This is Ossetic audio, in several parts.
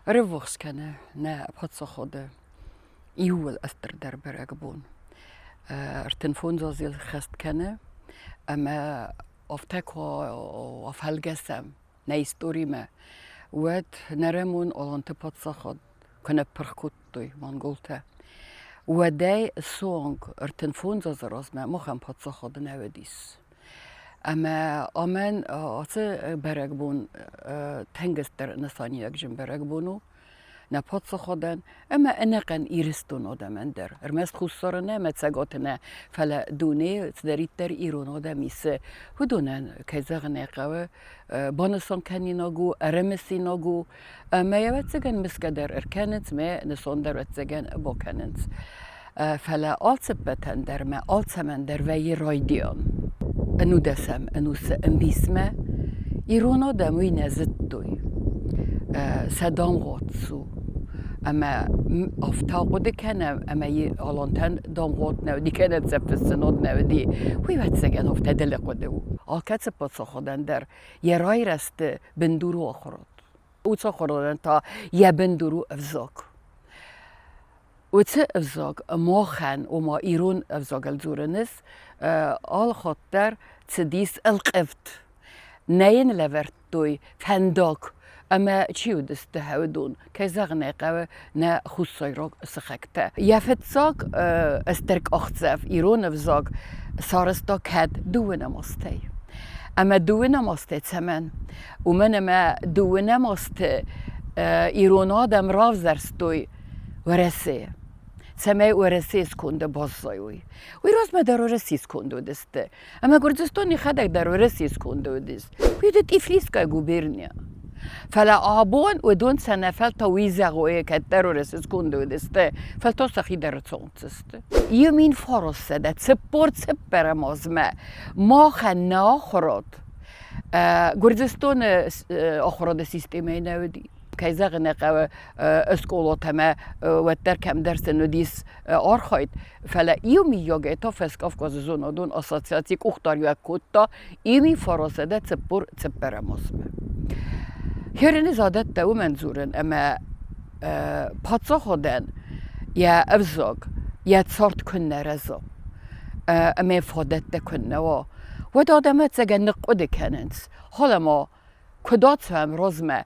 Ӕрӕввахс кӕны нӕ паддзахады иууыл стырдӕр бӕрӕгбон. 35 азы хӕст кӕны ӕмӕ афтӕ куы афӕлгӕсӕм нӕ историмӕ, уӕд нӕрӕмон Аланты паддзахад куы ныппырх кодтой монголтӕ, уӕдӕй суанг 35 азы размӕ махӕн паддзахады нӕ уыдис. Ӕмӕ амӕн ацы бӕрӕгбон тынг стыр нысаниуӕгджын бӕрӕгбон у нӕ паддзахадӕн ӕмӕ ӕнӕхъӕн Ирыстон адӕмӕн дӕр. Ӕрмӕст Хуссары нӕ ӕмӕ Цӕгаты нӕ, фӕлӕ дунейы цыдӕриддӕр ирон адӕм ис, уыдонӕн, кӕй зӕгъын ӕй хъӕуы, банысан кӕнинаг у, ӕрымысинаг у ӕмӕ ӕвӕццӕгӕн мысгӕ дӕр ӕркӕнынц, мӕ нысан дӕр ӕвӕццӕгӕн бакӕнынц. Фӕлӕ алцыппӕтӕн дӕр мӕ алцӕмӕн дӕр вӕййы райдиан. Ӕнудӕсӕм ӕнусы ӕмбисмӕ ирон адӕм уый нӕ зыдтой. Сӕ дамгъуат цу. Ӕмӕ афтӕ хъуыды кӕнӕм, ӕмӕ алантӕн дамгъуат нӕ уыди, кӕнӕ сӕ фыссынад нӕ уыди. Уый ӕвӕццӕгӕн афтӕ дӕлӕ хъуыды у. Алкӕцы паддзахадӕн дӕр йӕ райрӕзты бындур у ахуырад. Уыцы ахуырадӕн та йӕ бындур у ӕвзаг. Уыцы ӕвзаг махӕн, ома ирон ӕвзагыл дзурынц, алыхатт дӕр цыдис ӕлхъывд. Нӕ йын лӕвӕрдтой фӕндаг ӕмӕ чи уыдысты уыдон, кӕй зӕгъын ӕй хъӕуы, нӕ хуссайраг сыхӕгтӕ. Йӕ фыццаг стыр къахдзӕф ирон ӕвзаг сарӕзта кӕд дыууынӕм азтӕй. Ӕмӕ дыууынӕм азтӕй цӕмӕн? Уымӕн ӕмӕ дыууынӕм азты ирон адӕм равзӕрстой Уӕрӕсе, цӕмӕй Уӕрӕсейы сконды баззайой. Уый размӕ дӕр Уӕрӕсейы сконды уыдысты. Ӕмӕ Гуырдзыстон йӕхӕдӕг дӕр Уӕрӕсейы сконды уыдис. Уый уыд Тифлисская губерния. Фӕлӕ абон уыдон сӕ нӕ фӕлтау уый зӕгъой, кӕддӕр Уӕрӕсейы сконды уыдысты, фӕлтау сӕхи дӕр ӕрцӕудзысты. 1944 азмӕ махӕн нӕ ахуырад Гуырдзыстоны ахуырады системӕйы нӕ уыди. Кӕй зӕгъын ӕй хъӕуы, скъолатӕмӕ уӕддӕр кӕмдӕр сын уыдис архайд, фӕлӕ иу миййагӕй та Фӕскавказы зонадон ассоциаци къухдариуӕг кодта ими фарасӕдӕ 44 азмӕ. Херени задӕттӕ уымӕн дзурын, ӕмӕ паддзахадӕн йӕ ӕвзаг, йӕ цард куыннӕ рӕза, ӕмӕ фадӕттӕ куыннӕ уа, уӕд адӕм ӕцӕгӕн ныхъхъуыды кӕнынц, халӕ-ма куыд ацӕуӕм размӕ,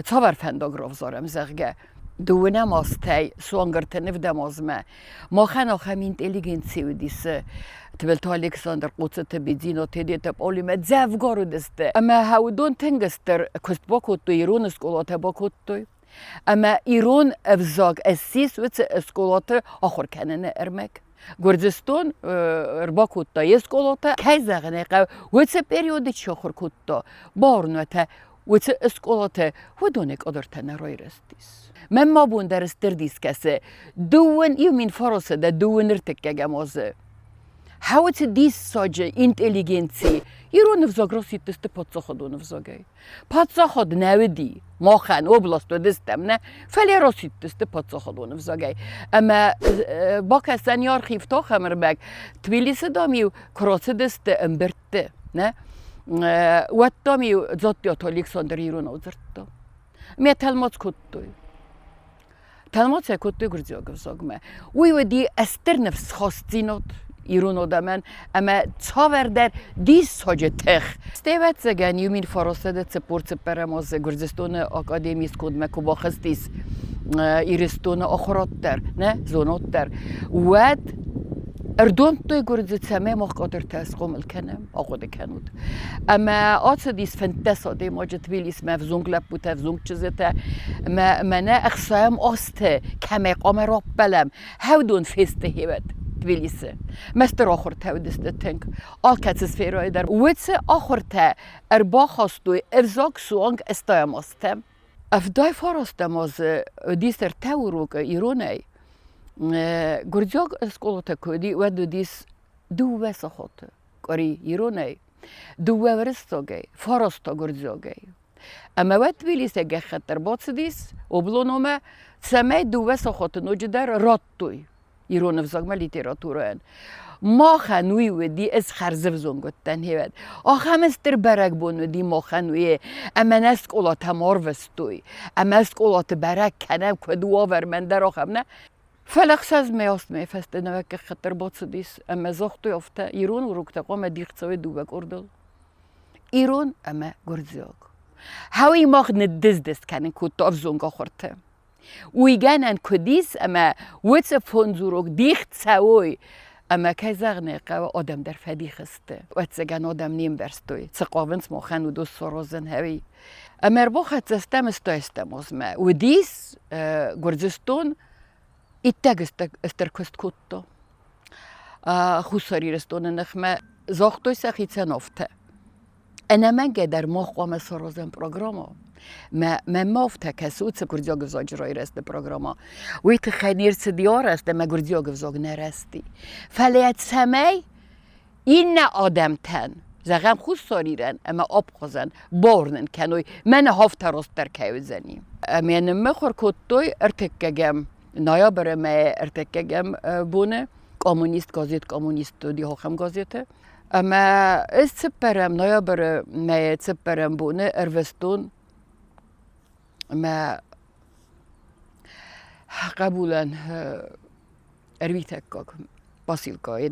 цавӕр фӕндаг равзарӕм, зӕгъгӕ. Дыууынӕм азтӕй суанг ӕртынӕвдӕм азмӕ махӕн ахӕм интеллигенци уыдис Тыбылты Александр, Хъоцыты Бедзино, Тедеты Пъолимӕ дзӕвгар уыдысты. Ӕмӕ уыдон тынг стыр куыст бакодтой, ирон скъолатӕ бакодтой. Ӕмӕ ирон ӕвзаг ссис уыцы скъолаты ахуыр кӕныны ӕрмӕг. Гуырдзыстон ӕрбакодта йе скъолатӕ. Кӕй зӕгъын ӕй хъӕуы, уыцы периоды чи ахуыр кодта, бауырнӕтӕ, уыцы скъолатӕ уыдонӕй къаддӕртӕ нӕ райрӕзтис. Мӕнмӕ абон дӕр стыр дис кӕсы, дыууын иу мин фарасӕдӕ дыууын ӕртыккӕгӕм азы Хӕуыцы диссаджы интеллигенци ирон ӕвзаг расидтысты паддзахадон ӕвзагӕй. Паддзахад нӕ уыди, махӕн област уыдыстӕм, нӕ, фӕлӕ расидтысты паддзахадон ӕвзагӕй. Ӕмӕ бакӕсӕн архив ахӕм ӕрмӕг, Тбилисы, дам-иу куы рацыдысты ӕмбырдты, нӕ, уӕд, дам-иу Дзаттиаты Александр иронау дзырдта. Мӕ тӕлмац кодтой. Тӕлмац ӕй кодтой гуырдзиаг ӕвзагмӕ. Уый уыди стыр ныфсхастдзинад ирон адӕмӕн ӕмӕ цавӕрдӕр диссаджы тых. Стӕй, ӕвӕццӕгӕн, 1944 азы Гуырдзыстоны академийы скондмӕ куы бахызтис Ирыстоны ахуырад дӕр, нӕ, зонад дӕр, уӕд ӕрдомдтой гуырдзы, цӕмӕй мах кадртӕ схъомыл кӕнӕм, ахъуыды кӕнут. Ӕмӕ ацыдис 15 адӕймаджы Тбилисмӕ, ӕвзонг лӕппутӕ, ӕвзонг чызджытӕ. Ӕмӕ мӕнӕ ӕхсайӕм азты кӕмӕй хъуамӕ раппӕлӕм, хӕвдон фесты хевӕд Тбилисы. Мӕ стыр ахуыртӕ уыдысты тынг. Алкӕцы сферӕйы дӕр. Уыцы ахуыртӕ ӕрбахастой ӕвзаг суанг ӕстайӕм азтӕм. 79 азы уыдис ӕртӕ урокы иронӕй. Гуырдзиаг скъолатӕ куы уыди, уӕд уыдис дыууӕ сахаты. Къуыри иронӕй, дыууӕ уырыссагӕй, фараста гуырдзиагӕй. Ӕмӕ уӕд Тбилисӕй гӕххӕтт ӕрбацыдис облономӕ, цӕмӕй дыууӕ сахаты ноджыдӕр радтой ирон ӕвзагмӕ литературӕйӕн. Махӕн уый уыди, ӕз хӕрзӕвзонг уыдтӕн хевӕд. Ахӕм стыр бӕрӕгбон уыди махӕн уый, ӕмӕ нӕ скъолатӕм арвыстой. Ӕмӕ скъолаты бӕрӕг кӕнӕм, куыд уавӕр мӕн дӕр ахӕм нӕ. Фӕлӕ 6 мӕй 8 мӕйы фӕстӕ нӕуӕг гӕххӕтт ӕрбацыдис ӕмӕ загътой афтӕ, ирон уроктӕ хъуамӕ дих цӕуой дыууӕ къордыл. Ирон ӕмӕ гуырдзиаг. Хауи мах ныддыз-дыз кӕнын кодта ӕвзонг ахуырты. Уый гӕнӕн куыд ис, ӕмӕ уыцы фондз урок дих цӕуой, ӕмӕ кӕй зӕгъын ӕй хъӕуы, адӕм дӕр фӕдих сты. Ӕвӕццӕгӕн, адӕм не мбӕрстой, цы хъавынц махӕн уыдон саразын ӕви. Ӕмӕ ӕрбахӕццӕ стӕм стайстӕм азмӕ. Уыдис Гуырдзыстон иттӕг стыр куыст кодта. Хуссар Ирыстоны ныхмӕ загътой сӕхицӕн афтӕ. Ӕнӕмӕнгӕй дӕр мах хъуамӕ саразӕм программӕ. Мӕ мӕнмӕ афтӕ кӕсы, уыцы гуырдзиаг ӕвзаджы райрӕзты программӕ. Уый тыххӕй не рцыди арӕзт ӕмӕ гуырдзиаг ӕвзаг нӕ рӕзти. Фӕлӕ цӕмӕй иннӕ адӕмтӕн, зӕгъӕм, Хуссар Ирӕн ӕмӕ Абхазӕн бауырнын кӕной, мӕнӕ афтӕ растдӕр кӕй уыдзӕни. Ӕмӕ ныммыхуыр кодтой ӕртыккӕгӕм ноябры мӕйы ӕртыккӕгӕм боны коммунист газет «Коммунист» уыди ахӕм газеты. Ӕмӕ ӕз цыппӕрӕм ноябры мӕйы цыппӕрӕм боны ӕрвыстон мӕ хъӕбулӕн ӕрвитӕггаг посылкӕйы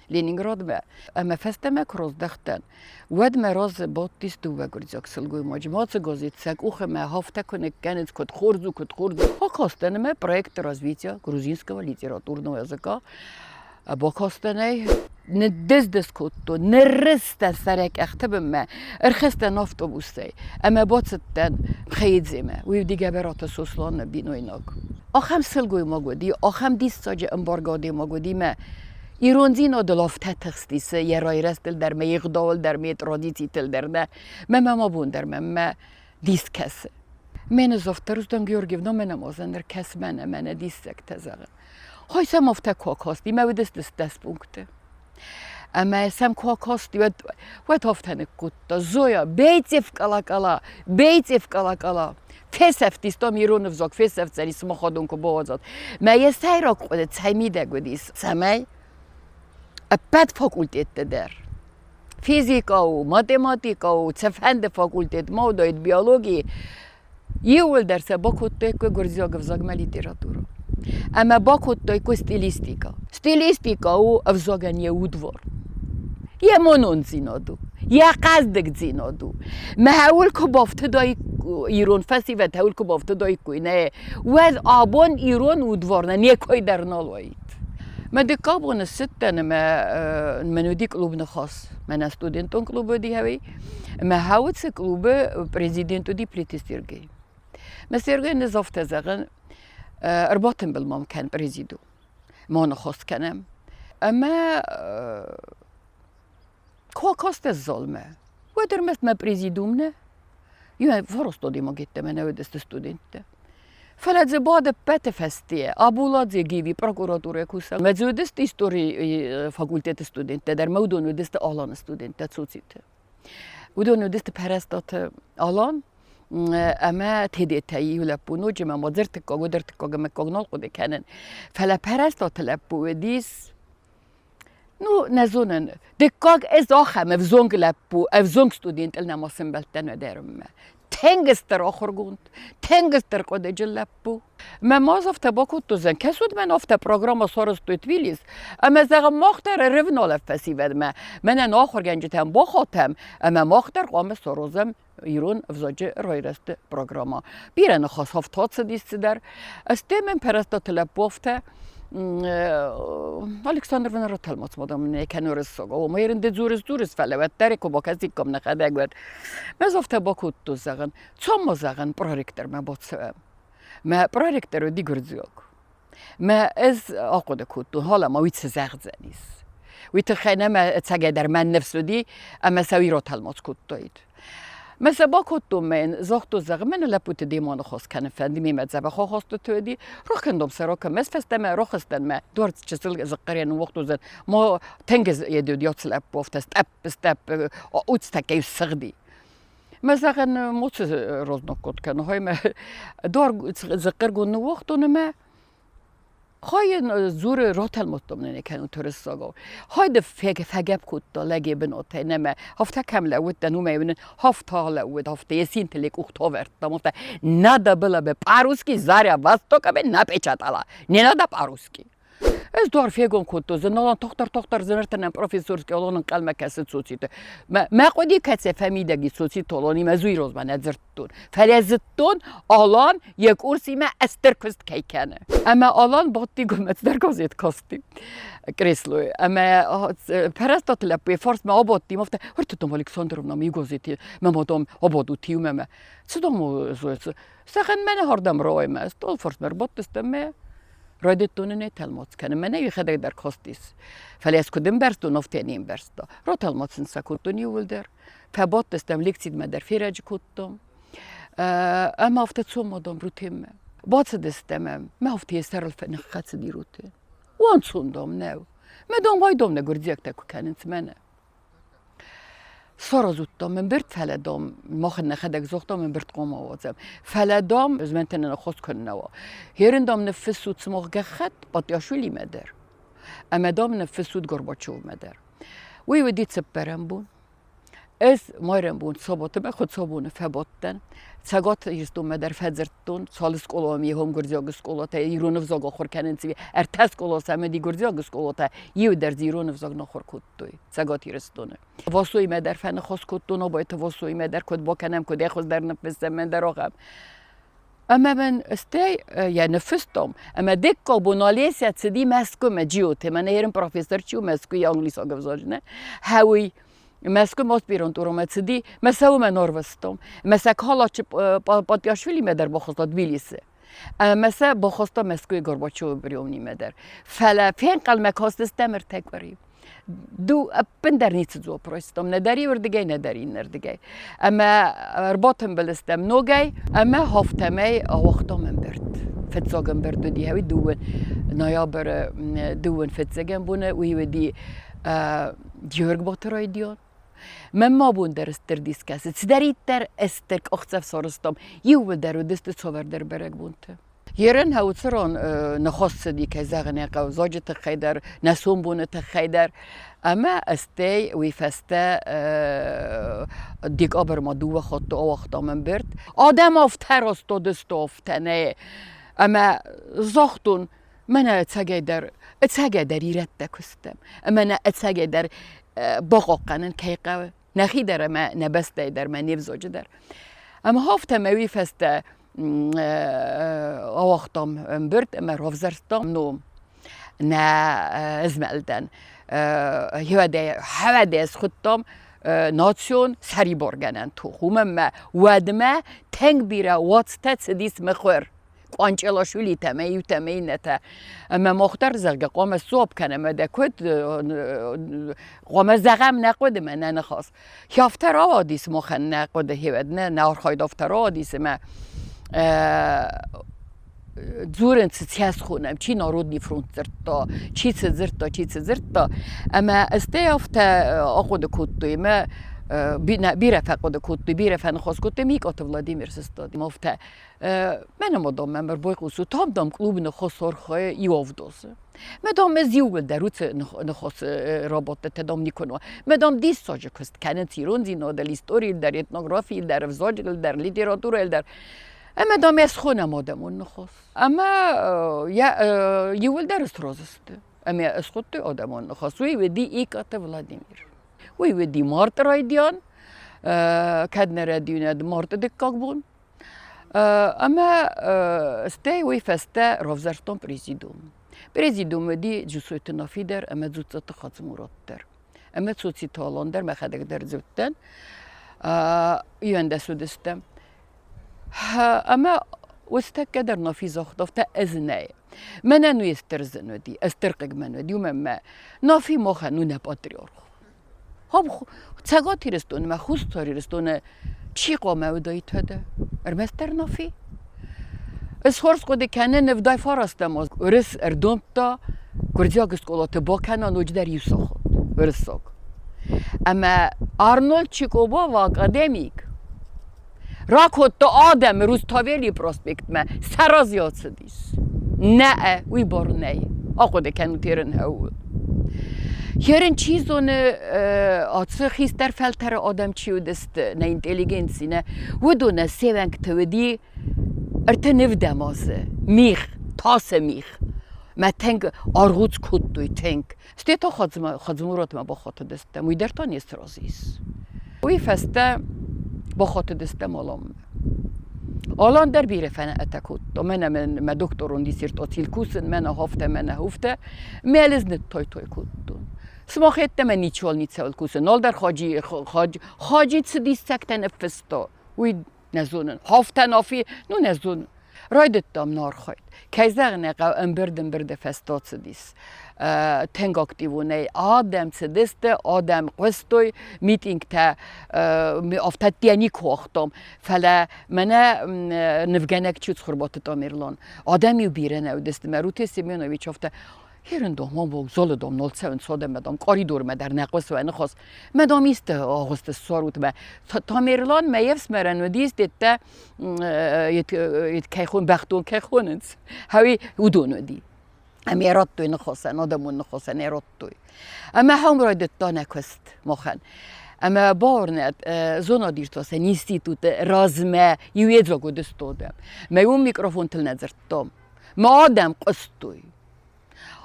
Ленинградмӕ. Ӕмӕ фӕстӕмӕ куы раздӕхтӕн, уӕд мӕ разы бадтис дыууӕ гуырдзиаг сылгоймаджы. Мацы газет сӕ къухы мӕ афтӕ куы ныккӕнынц, куыд хорз у, куыд хорз у. Бакастӕн ӕмӕ проекты развития грузинского литературного языка бакастӕн ӕй. Ныддыз-дыз кодтон, ныррызтӕн сӕрӕй къӕхты бынмӕ, ӕрхызтӕн автобусӕй ӕмӕ бацыдтӕн Мхеидземӕ, уый уыди Гӕбӕраты Сосланы бинойнаг. Ахӕм сылгоймаг уыди, ахӕм диссаджы ӕмбаргӕ адӕймаг уыди мӕ ирондзинадыл афтӕ тыхстис йӕ райрӕзтыл дӕр мӕ йе гъдауыл дӕр, ме традицитыл дӕр нӕ. Мӕ мӕм абон дӕр мӕнмӕ дис кӕсы. Мӕнӕ завтра Рустам Георгиевна мӕнӕ ма ныр кӕс мӕнӕ, мӕнӕ диссӕгтӕ зӕгъы. Хой сӕм афтӕ куы акасти, мӕ уыдысты дӕс пункты. Ӕмӕ сӕм куы акасти, уӕд, уӕд афтӕ ныккодта. Зоя, бейцев кала-кала, бейцев кала-кала. Фесӕфтис том ирон ӕвзаг, фесӕфдзӕни сымахадон куы бауадзат. Мӕ йӕ сӕйраг хъуыды цӕй мидӕг уыдис, цӕмӕй ӕппӕт факультетты дӕр физикӕ у, математикӕ у, цыфӕнды факультет ма уыдаид биологи, иууылдӕр сӕ бакодтаиккой гуырдзиаг ӕвзагмӕ литературӕ. Ӕмӕ бакодтаиккой стилистикӕ. Стилистикӕ у ӕвзагӕн йӕ удвар, йӕ монондзинад у, йӕ хъӕздыгдзинад у. Мӕ хӕуыл куы бафтыдаик ирон фӕсивӕд хӕуыл куы бафтыдаиккой, нӕ, уӕд абон ирон удварнӕ некой дӕр нал уаид. Мӕ дыккаг боны ссыдтӕн ӕмӕ мӕн уыди клуб Ныхас. Мӕнӕ студентон клуб уыди хӕуи. Мӕ хӕуыцы клубы президент уыди Плиты Сергей. Мӕ Сергей низ афтӕ зӕгъын, ӕрбатымбыл мӕм кӕн президу. Ма ныхас кӕнӕм. Ӕмӕ куы акастӕн залмӕ, уӕд ӕрмӕст мӕ президиум нӕ, иу фараст адӕймаг йеддӕмӕ нӕ уыдысты студенттӕ. Фӕлӕ дзы бады ӕппӕты фӕстейӕ Абуладзе Гиви прокуратурӕйы кусӕг. Мӕ дзы уыдысты историйы факультеты студенттӕ дӕр, мӕ уыдон уыдысты Аланы студенттӕ Цуциты. Уыдон уыдысты Пӕрӕстаты Алан ӕмӕ Тедетӕй иу лӕппу ноджы мӕ ма дзы ӕртыккаг уыд, ӕртыккаг ӕмӕ мыккаг нал хъуыды кӕнын. Фӕлӕ Пӕрӕстаты лӕппу уыдис Ну, нӕ зонын. Дыккаг ӕз ахӕм ӕвзонг лӕппу, ӕвзонг студентыл нӕма сӕмбӕлдтӕн уӕдӕрынмӕ. Тынг стыр ахуыргонд, тынг стыр хъуыдыджын лӕппу. Мӕ ма афтӕ бакодтон, кӕсут мӕн афтӕ программӕ сарӕзтой Тбилис, ӕмӕ зӕгъӕм, мах дӕр ӕрывналӕм фӕсивӕдмӕ, мӕнӕн ахуыргӕнджытӕм бахатӕм, ӕмӕ мах дӕр хъуамӕ саразӕм ирон ӕвзаджы райрӕзты программӕ. Бирӕ ныхас афтӕ цыдис цыдӕр. Стӕй мӕм Пӕрӕстаты лӕппу афтӕ Александр ратӕлмац мадам не кӕны уырыссагау. Омӕ ерын ды дзурыс, дзурыс, фӕлӕ уӕддӕр куы бакӕсиккам нӕхӕдӕг уӕд. Мӕ афтӕ бакодтон, зӕгъын, цом ма, зӕгъын, проректормӕ бацӕуӕм. Мӕ проректор уыди гуырдзиаг. Мӕ ӕз ахъуыды кодтон, халӕ ма уый цы зӕгъдзӕнис. Уый тыххӕй нӕ мӕ ӕцӕгӕйдӕр мӕн ныфс уыди, ӕмӕ сӕ уый ратӕлмац кодтаид. Мӕ сӕ бакодтон мӕ йын загътон, зӕгъы, мӕнӕ лӕппуты демӕ ныхас кӕнын фӕнды, мемӕ дзӕбӕх ахастыты уыди. Рохкӕндом сӕ рокӕ, мӕ фӕстӕмӕ рохыстӕн мӕ дуар чысыл зыхъхъырӕн ныууагътон, ма тынг едуд лӕппу афтӕ стъӕпп, стъӕпп, уцтӕккӕ сыгъди. Мӕ зӕгъын, моцы розноккод кӕны, хой мӕ дуар зыхъхъыргон ныууагътон ӕмӕ. Хайын дзуры ратӕлмӕттом нӕ кӕнут уырыссагау. Хайды фӕгӕпп кодта лӕги бынатӕй нӕмӕ. Афтӕ кӕм лӕууыдтӕн, уымӕй уынын, афтӕ лӕууыд, афтӕ йӕ синтыл къухтӕ авӕрдтам, афтӕ надо было бы по-русски Заря Востоками напечатала. Не надо по-русски. Ӕз дуар фегом кодтон, зыналан тохтар, тохтар зынӕртӕнӕн профессорский олон ӕнхъӕлмӕ кӕсы Цоциты. Мӕ хъуыди кӕце фӕмидӕг и Цоциты олонимӕ зуйрозмӕ нӕ дзырдтон. Фӕлӕ зыдтон, Алан йӕ курсимӕ ӕстыр куыст кӕй кӕны. Ӕмӕ Алан бадти гуымӕцдӕр газет касти креслойы. Ӕмӕ Пӕрӕстаты лӕппуйы фарсмӕ абадти, афтӕ, ӕртыдтам Александровна ми газети, мӕ мадам абадут иумӕ мӕ. Цы дам Зӕгъӕн, мӕнӕ ардӕм рауай-мӕ, стъол фарсмӕ ӕрбадтыстӕм мӕ райдыдтон ын ӕй тӕлмац кӕнын. Мӕнӕ йӕхӕдӕг дӕр кастис. Фӕлӕ ӕз куыд ӕмбӕрстон, афтӕ не мбӕрста. Ратӕлмац ын сӕ кодтон иууылдӕр. Фӕбадтыстӕм, лекцимӕ дӕр ферӕджы кодтам. Ӕмӕ афтӕ цом, Рутенмӕ. Бацыдыстӕм ӕм, мӕ афтӕ йӕ сӕрыл ныххӕцыди Рутен. Уанцон, дам, нӕу. Мӕ дам, гъай, дам, нӕ гуырдзиӕгтӕ куы кӕнынц мӕнӕ. Саразудтам ӕмбырд, фӕлӕ, дам, мах нӕхӕдӕг загътам, ӕмбырд хъуамӕ ауадзӕм. Фӕлӕ, дам, змӕнтӕн ныхас куыннӕ уа. Херын, дам, ныффыссут сымах гӕххӕтт Патиашвилимӕ дӕр ӕмӕ, дам, ныффыссут Горбачевмӕ дӕр. Уый уыди цыппӕрӕм бон. Ӕз майрӕмбон сабаты мӕ хуыцаубоны фӕбадтӕн. Цӕгат Ирыстонмӕ дӕр фӕдзырдтон, цал скъоламӕ ихон гуырдзиаг скъолатӕ ирон ӕвзаг ахуыр кӕнынц, ӕртӕ скъола сӕм уыди гуырдзиаг скъолатӕ, иу дӕр дзы ирон ӕвзаг нӕ ахуыр кодтой Цӕгат Ирыстоны. Васоимӕ дӕр фӕныхас кодтон, Абайты Васоимӕ дӕр куыд бакӕнӕм, куыд ӕххуысдӕр ныффыссӕм, ӕндӕр ахӕм. Ӕмӕ мын стӕй йӕ ныффыстам, ӕмӕ дыккаг бон Олеся цыди Мӕскуымӕ Джиоты, мӕнӕ ерын профессор чи у Мӕскуыйы англисаг ӕвзаджы, нӕ? Хӕуый Мӕскуымӕ аспирантурӕмӕ цыди, мӕ сӕ уымӕн арвыстам. Мӕ сӕ Калачы Патиашвилимӕ дӕр бахаста Тбилисы. Ӕмӕ сӕ бахаста Мӕскуыйы Горбачевы приемнимӕ дӕр. Фӕлӕ фенхъӕлмӕ кастыстӕм ӕртӕ къуыри. Ду ӕппындӕр ницы дзуапп райстам, нӕдӕр иуырдыгӕй, нӕдӕр иннӕрдыгӕй. Ӕмӕ ӕрбатымбыл стӕм ногӕй ӕмӕ афтӕмӕй ауагътам ӕмбырд. Фыццаг ӕмбырд уыди хӕуи дыууын ноябры дыууын фыццӕгӕм боны, уый уыди Георг райдиан. Мӕн ма абон дӕр стыр дис кӕсы, цыдӕриддӕр стыр къахдзӕф сарӕзтам, иууылдӕр уыдысты цавӕрдӕр бӕрӕгбонты. Ерын хӕуцырон ныхас цыди, кӕй зӕгъын ӕй хъӕуы, зоджы тыххӕй дӕр, нӕ сомбоны тыххӕй дӕр. Ӕмӕ стӕй уый фӕстӕ декабрмӕ дыууӕ хатты ауагътам ӕмбырд. Адӕм афтӕ растадысты, афтӕ нӕ. Ӕмӕ загътон, мӕнӕ ӕцӕгӕйдӕр, ӕцӕгӕйдӕр ирӕттӕ куы стӕм, ӕмӕ нӕ ӕцӕгӕйдӕр бахъахъхъӕнын кӕй хъӕуы, нӕхи дӕр ӕмӕ нӕ бӕстӕйы дӕр, мӕ не взаджы дӕр. Ӕмӕ афтӕмӕй уый фӕстӕ ауагътам ӕмбырд ӕмӕ равзӕрстам ном нӕ змӕлдӕн. Хӕвӕдӕй схуыдтам национ сӕрибаргӕнӕн тох. Уымӕн мӕ уӕдмӕ тынг бирӕ уацтӕ цыдис мыхуыр. Къуанчъелашвилитӕ ӕмӕ иутӕ ӕмӕ иннӕтӕ. Ӕмӕ мах дӕр, зӕгъгӕ, хъуамӕ сдзуапп кӕнӕм ӕмӕ дӕ куыд хъуамӕ зӕгъӕм нӕ хъуыды мӕ нӕ ныхас. Афтӕ рауадис махӕн нӕ хъуыды хевӕд, нӕ нӕ архайд афтӕ рауадис ӕмӕ дзурынц, цы схонӕм, чи Народный фронт дзырдта, чи цы дзырдта, чи цы дзырдта. Ӕмӕ стӕй афтӕ ахъуыды кодтой ӕмӕ бирӕ фӕхъуыды кодтой, бирӕ фӕныхас кодтой Микъоты Владимир сыстад. Афтӕ Мӕнӕ ма дам мӕм ӕрбайхъусут, там дам клубы ныхас архайы иу-авдосы. Мӕ дам ӕз иууылдӕр уыцы ныхасы рабадтытӕ дам никуы нуа. Мӕ дам диссаджы куыст кӕнынц ирондзинадыл, историйыл дӕр, этнографийыл дӕр, ӕвзаджыл дӕр, литературӕйыл дӕр. Ӕмӕ дам ӕз хонӕм адӕмон ныхас. Ӕмӕ йӕ иууылдӕр сразы сты. Ӕмӕ схуыдтой адӕмон ныхас. Уый уыди Икъаты Владимир. Уый уыди марты райдиан, кӕд нӕ рӕдийынад марты дыккаг бон. Ӕмӕ стӕй уый фӕстӕ равзӕрстон президиум. Президиум уыди Джусойты Нафи дӕр ӕмӕ Дзуццаты Хадзымурат дӕр. Ӕмӕ Цоциты Алан дӕр мӕхӕдӕг дӕр дзы уыдтӕн. Иуӕндӕс уыдыстӕм. Ӕмӕ уыцы тӕккӕ дӕр Нафи загъта, афтӕ ӕз нӕй. Мӕнӕн уый стыр зын уыди, стыр хъыг мӕн уыди, уымӕн мӕ Нафи махӕн у нӕ патриарх. Цӕгат Ирыстонмӕ, Хуссар Ирыстоны чи хъуамӕ уыдаид уӕдӕ? Ӕрмӕстдӕр Нафи. Ӕз хорз хъуыды кӕнын, ӕвдай фарастӕм аз уырыс ӕрдомдта гуырдзиаг скъолаты бакӕна ноджыдӕр иу сахат уырыссаг. Ӕмӕ Арнольд Чикобава, академик, ракодта адӕмы Руставелийы проспектмӕ, сӕ разы ацыдис. Нӕ, уый бар нӕй. Ахъуыды кӕнут ерын хӕуыл. Херын чи зоны, ацы хистӕр фӕлтӕры адӕм чи уыдысты, нӕ интеллигенци, нӕ, уыдоны се уӕнгты уыди 35 азы мигъ, тасы мигъ. Мӕ тынг аргъуц кодтой тынг. Стӕй та Хадзымуратмӕ бахатыдыстӕм, уый дӕр та не сразы ис. Уый фӕстӕ бахатыдыстӕм Аланмӕ. Алан дӕр бирӕ фӕнӕтӕ кодта. Мӕнӕ мӕ докторон диссертацийыл кусын, мӕнӕ хафтӕ, мӕнӕ хуфтӕ. Мӕ ӕз ныттой-той кодтон. Сымах йеддӕмӕ ничиуал ницӕуыл кусы. Налдӕр Хаджи, Хаджи, Хаджи цы диссӕгтӕ ныффыста, уый нӕ зонын. Хафтӕ нафи, ну нӕ зонын. Райдыдтам нӕ архайд. Кӕй зӕгъын ӕй хъӕуы, ӕмбырд-ӕмбырды фӕстӕ цыдис. Тынг активонӕй адӕм цыдысты, адӕм хъуыстой, митингтӕ афтӕ никуы уагътам. Фӕлӕ мӕнӕ нывгӕнӕг Чуцхурбаты Тамерлан, адӕм-иу бирӕ нӕ уыдысты. Мӕ Руте Семенович афтӕ Херындом, вокзалы дам нал цӕуын цадӕмӕ дам къоридормӕ дӕр нӕ хъуысы уӕ ныхас. Мӕ дам исты агъуысты ссарут мӕ. Тамерлан мӕ йе фсымӕрӕн уыдис, деттӕ кӕй хон, бӕхдон кӕй хонынц, хауи уыдон уыди. Ӕмӕ радтой ныхасӕн, адӕмон ныхасӕн ӕй радтой. Ӕмӕ хӕм райдыдта нӕ куыст махӕн. Ӕмӕ бауырнӕд, зонадиртасӕн институты размӕ иу едзаг уыдысты адӕм. Мӕ уым микрофонтыл нӕ дзырдтам. Мӕ адӕм хъуыстой.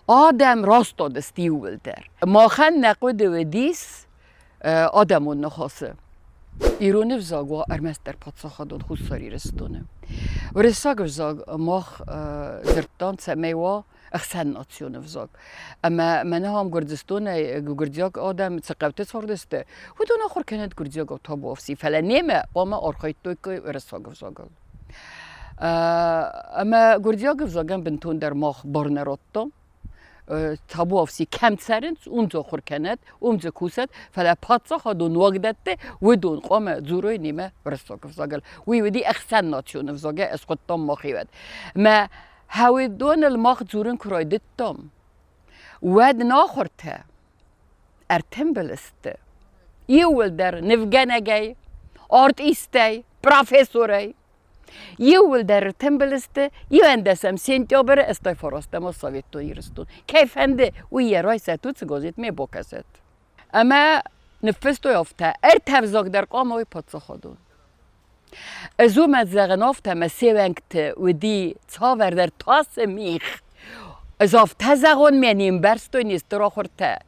Адӕм растадысты иууылдӕр. Махӕн нӕ хъуыды уыдис адӕмон ныхасы. Ирон ӕвзаг уа ӕрмӕстдӕр паддзахадон Хуссар Ирыстоны. Уырыссаг ӕвзаг мах дзырдтам, цӕмӕй уа ӕхсӕннацион ӕвзаг. Ӕмӕ мӕнӕ ам Гуырдзыстонӕй гуырдзиаг адӕм цы хъӕуты цардысты, уыдон ахуыр кӕнӕд гуырдзиагау табуафси, фӕлӕ немӕ хъуамӕ архайдтой уырыссаг ӕвзагыл. Ӕмӕ гуырдзиаг ӕвзагӕн бынтондӕр мах бар нӕ радтам. Табуафси кӕм цӕрынц, уым дзы ахуыр кӕнӕд, уым дзы кусӕд, фӕлӕ паддзахадон уагдӕтты уыдон хъуамӕ дзурой немӕ уырыссаг ӕвзагыл. Уый уыди ӕхсӕннацион ӕвзагӕй, ӕз хуыдтам махиуӕд. Мӕ хӕуыдоныл мах дзурын куы райдыдтам, уӕд нӕ ахуыртӕ ӕртымбыл сты. Иууылдӕр нывгӕнӕгӕй, артистӕй, профессорӕй. Иууылдӕр ӕртымбыл сты 11 сентябры 89 Советон Ирыстон. Кӕй фӕнды, уый йӕ райсӕт уыцы газетмӕ бакӕсӕт. Ӕмӕ ныффыстой афтӕ, ӕртӕ взаг дӕр хъуамӕ уой паддзахадон. Ӕз уымӕн зӕгъын афтӕ, ӕмӕ се уӕнгты уыди цавӕрдӕр тасы мигъ. Ӕз афтӕ зӕгъон, мӕ не мбӕрстой не стыр ахуыртӕ.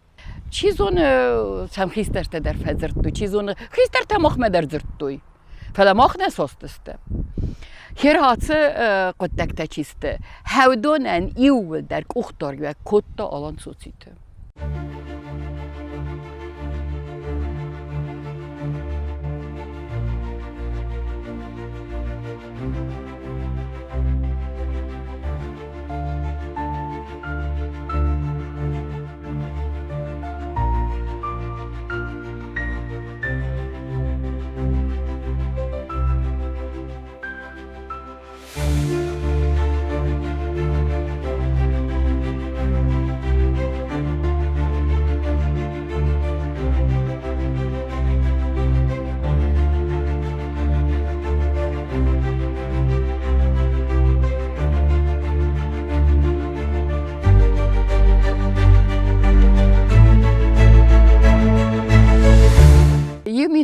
Чи зоны, сӕм хистӕртӕ дӕр фӕдзырдтой, чи зоны, хистӕртӕ махмӕ дӕр дзырдтой, фӕлӕ мах нӕ состысты. Херхацы хъуыддӕгтӕ чи сты, хӕудонӕн иууылдӕр къухдариуӕг кодта Алан Цоциты.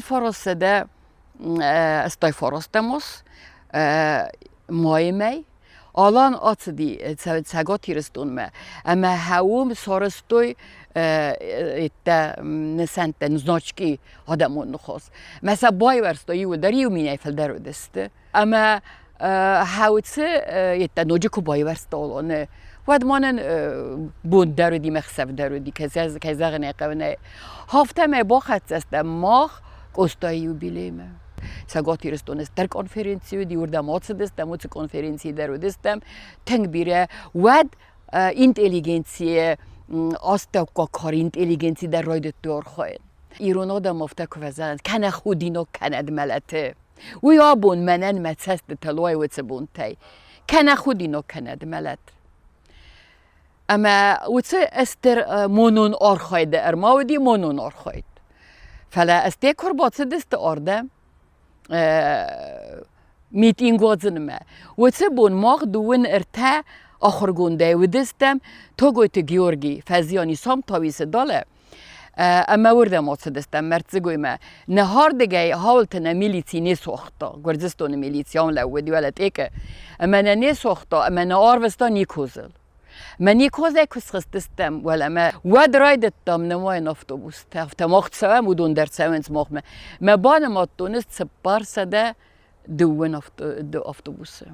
1900 89 майы мӕй Алан ацыди Цӕгат Ирыстонмӕ ӕмӕ уым сарӕзтой еттӕ нысӕнттӕ, значки адӕмон ныхас. Мӕ сӕ байуӕрстой иуылдӕр иу минӕй фылдӕр уыдысты. Ӕмӕ хӕуцы еттӕ ноджы куы байуӕрста Аланы, уӕд ма нын бон дӕр уыди, мӕ хсӕв дӕр уыди, кӕй зӕгъын ӕй хъӕуы, нӕ. Афтӕмӕй бахӕццӕ стӕм мах Къостайы юбилеймӕ. Цӕгат Ирыстоны стыр конференци уыди, уырдӕм ацыдыстӕм, уыцы конференцийы дӕр уыдыстӕм тынг бирӕ. Уӕд интеллигенцийы астӕуккаг кары интеллигенци дӕр райдыдтой архайын. Ирон адӕм афтӕ куы фӕзӕгъынц, кӕнӕ худинаг кӕнӕд мӕлӕты. Уый абон мӕнӕн мӕ цӕстытыл уайы уыцы бонтӕй. Кӕнӕ худинаг кӕнӕд мӕлӕт. Ӕмӕ уыцы стыр монон архайды ӕрма уыди монон архайд. Фӕлӕ ӕз куы ӕрбацыдысты ардӕм митинг уадзынмӕ, уыцы бон мах дыууын ӕртӕ Ахуыргондӕй уыдыстӕм Тогойты Георгий фӕзиани Самтауисы далӕ, ӕмӕ уырдӕм ацыдыстӕм мӕрддзыгоймӕ. Нӕ хардыгӕй хауылты нӕ милици не суагъта, Гуырдзыстоны милици ам лӕууыди уӕлӕ Тъекы, ӕмӕ нӕ не суагъта ӕмӕ нӕ арвыста Никозыл. Мӕ Никозӕй куы схызтыстӕм уӕлӕмӕ, уӕд райдыдтам нымайын автобустӕ. Афтӕ мах цӕуӕм, уыдон дӕр цӕуынц махмӕ. Мӕ банымадтон ӕз 402 автобусы.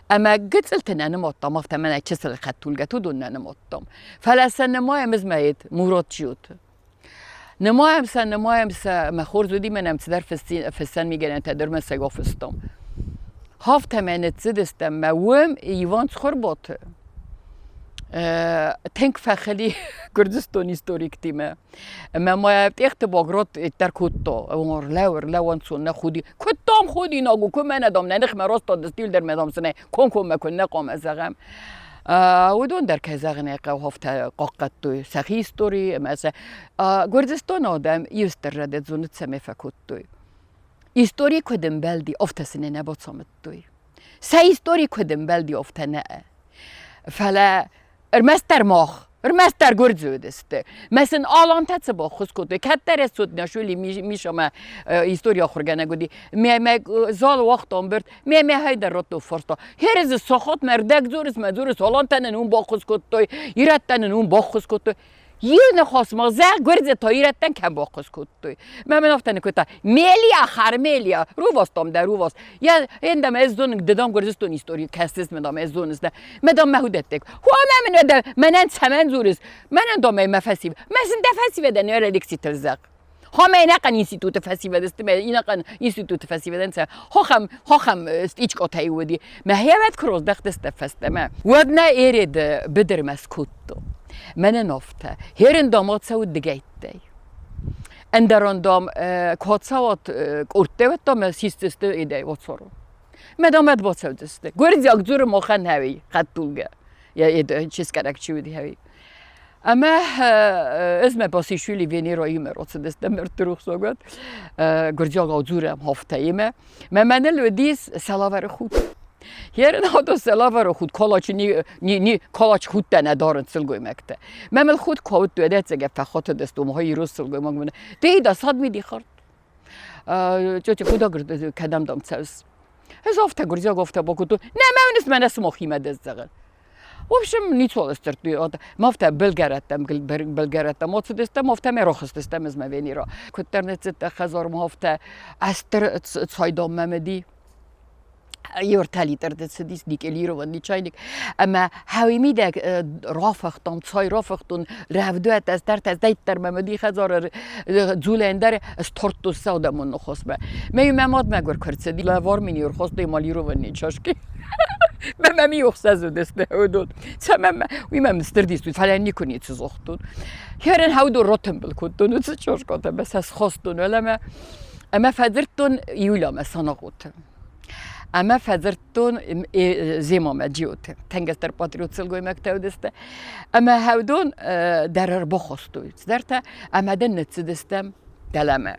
Ӕмӕ гыццылты нӕ нымадтам, афтӕ мӕнӕ чысыл хӕдтулгӕты уыдон нӕ нымадтам. Фӕлӕ сӕ нымайӕм ызмӕйыд Мурат Чиоты. Нымайӕм сӕ, нымайӕм сӕ, ӕмӕ хорз уыди, мӕнӕ цыдӕр фыссӕн мигӕнӕнтӕ дӕр мӕ сӕ фыстам. Афтӕмӕй ныццыдыстӕм мӕ уым Иван Цхуырботы тынг фӕхыли Гуырдзыстоны историктимӕ. Ӕмӕ ма Тъехты Баграт дӕр кодта, ӕрлӕу, ӕрлӕу ӕнцон нӕ худи. Куыд дам худинаг у, куы мӕнӕ дам нӕ ныхмӕ растадысты, дӕр мӕ дам цы нӕ комкоммӕ куы нӕ хъуамӕ зӕгъӕм. Уыдон дӕр, кӕй зӕгъын ӕй хъӕуы, афтӕ хъахъхъӕдтой сӕхи истори ӕмӕ сӕ Гуырдзыстоны адӕм иу стыр рӕдыд зоны цӕмӕй фӕкодтой. Истори куыд ӕмбӕлди, афтӕ сын нӕ бацамыдтой. Сӕ истори куыд ӕмбӕлди, афтӕ нӕ. Фӕлӕ ӕрмӕстдӕр мах, ӕрмӕстдӕр гуырдзы уыдысты. Мӕ сын алантӕ цы баххуыс кодтой, кӕддӕр ӕз Цотнашвили Мишамӕ истори ахуыргӕнӕг уыди, мӕ мӕ залы уагъта ӕмбырд, мӕ мӕ хайдӕр радтой фарста. Херезы сахатмӕ ӕрдӕг дзурыс, мӕ дзурыс, алантӕ нын уым баххуыс кодтой, ирӕттӕ нын уым баххуыс кодтой. Иу ныхас ма зӕгъ, гуырдзы та ирӕттӕн кӕм баххуыс кодтой. Мӕ мын афтӕ ныккодта, Мелия, Хармелия, рувастам дӕ рувас. Я ендӕм ӕз зонын, ды дам Гуырдзыстоны истори кӕсыс, мӕ дам ӕз зоныс дӕ. Мӕ дам мӕ худӕттек. Хуа мӕ мын дӕ мӕнӕн цӕмӕн дзурыс? Мӕнӕн дам мӕ фӕсив. Мӕ сын дӕ фӕсивӕдӕн ӕрӕ лекцитыл зӕгъ. Ха мӕ инӕхъӕн институты фӕсивӕд сты, мӕ инӕхъӕн институты фӕсивӕдӕн сӕ хохӕм, хохӕм стъичкъотӕй уыди. Мӕ хевӕд куы роздӕхтысты фӕстӕмӕ, уӕд нӕ Ереды быдырмӕ скодтон. Мӕнӕн афтӕ. Херын дам ацӕуы дыгӕйттӕй. Ӕндӕрон дам куы ацӕуат къордтӕ, уӕд дам систысты идӕй оцору. Мӕ дам ӕд бацӕудзысты. Гуырдзиаг дзуры махӕн хӕуи хӕдтулгӕ. Ческӕрӕг чи уыди хӕуи. Ӕмӕ ӕз мӕ Басишвили Венераимӕ рацыдыстӕм мӕрдты рухсагуат. Гуырдзиагау дзурӕм хафтӕимӕ. Мӕ мӕныл уыдис сӕлавӕры худ. Ерын сӕлавӕры худ калачы ни, ни, ни калач худтӕ нӕ дарынц сылгоймӕгтӕ. Мӕ мыл худ куы ауыдтой, ӕдӕццӕгӕ фӕхатыдысты, ома ирон сылгоймаг мын. Ты да садмиди хард. Тетя, куда кӕдӕм дам цӕуыс? Ӕз афтӕ гуырдзиаг афтӕ бакодтон. Нӕ мӕ уыныс, мӕнӕ сымахимӕ дӕ зӕгъын. В общем, ницуал сдзырдтой. Ма афтӕ былгӕрӕттӕм, былгӕрӕттӕм ацыдыстӕм, афтӕ мӕ рахызтыстӕм ӕз мӕ Венера. Куыддӕр ныццыдтӕ хӕдзармӕ, афтӕ ӕстыр цайдан мӕм уыди. Ӕртӕ литры цыдис никелированный чайник. Ӕмӕ хӕуи мидӕг рафыхтон, цай рафыхтон, рӕвдуӕт ӕз дӕр дӕйддӕр мӕм уыди хӕдзары дзулӕн дӕр стортто саудамон ныхасмӕ. Мӕ мӕ мад мӕгуыр куы рцыди, лӕвар мин ӕрхастой эмалированный чашки. Мӕ мӕм иохсӕз уыдысты уыдон. Цӕмӕн мӕ уый мӕм стыр дис уыд, фӕлӕ никуы ницы загътон. Хӕрын хӕудон ратымбыл кодтон уыцы чашкатӕ ӕмӕ сӕ схастон уӕлӕмӕ. Ӕмӕ фӕдзырдтон Юлямӕ Санахъоты. Ӕмӕ фӕдзырдтон Земомӕ Джиоты. Тӕнгӕстӕр патриот сылгоймӕгтӕ уыдысты. Ӕмӕ хӕудон дӕр ӕрбахастой цыдӕртӕ ӕмӕ дын ныццыдыстӕм дӕлӕмӕ.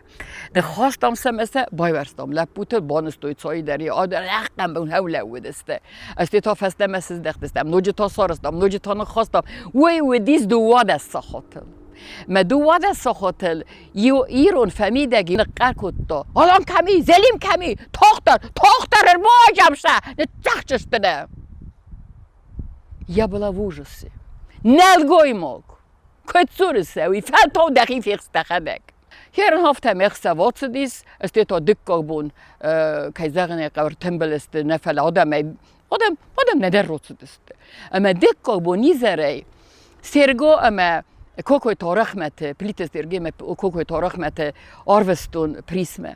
Ныххастам сӕ ӕмӕ сӕ байуӕрстам. Лӕппутыл банызтой цай дӕр, ӕххӕм хӕу лӕууыдысты. Ӕз та фӕстӕмӕ сыздӕхтыстӕм, ноджы та сарӕзтам, ноджы та ныххастам. Уый уыдис 12 сахатыл. Мӕ 12 сахатыл иу ирон фӕмидӕг ныхъхъӕр кодта: Алан кӕм и? Зелим кӕм и? Тохтар! Тохтар, ӕрбаджам сӕ! Ныццахджысты нӕ! Я была в ужасе. Нӕлгоймаг! Куыд дзурыс, уый фӕлтау дӕхи фехс дӕхӕдӕг. Херын афтӕ ме хсӕв ацыдис, стӕй та дыккаг бон, кӕй зӕгъын ӕй хъӕуы, ӕртымбыл сты, нӕ фӕлӕ адӕмӕй адӕм, адӕм нӕдӕр рацыдысты. Ӕмӕ дыккаг бон изӕрӕй Серго ӕмӕ Кокойты Арӕхмӕты, Плиты Сергей ӕмӕ Кокойты Арӕхмӕты арвыстон Присмӕ.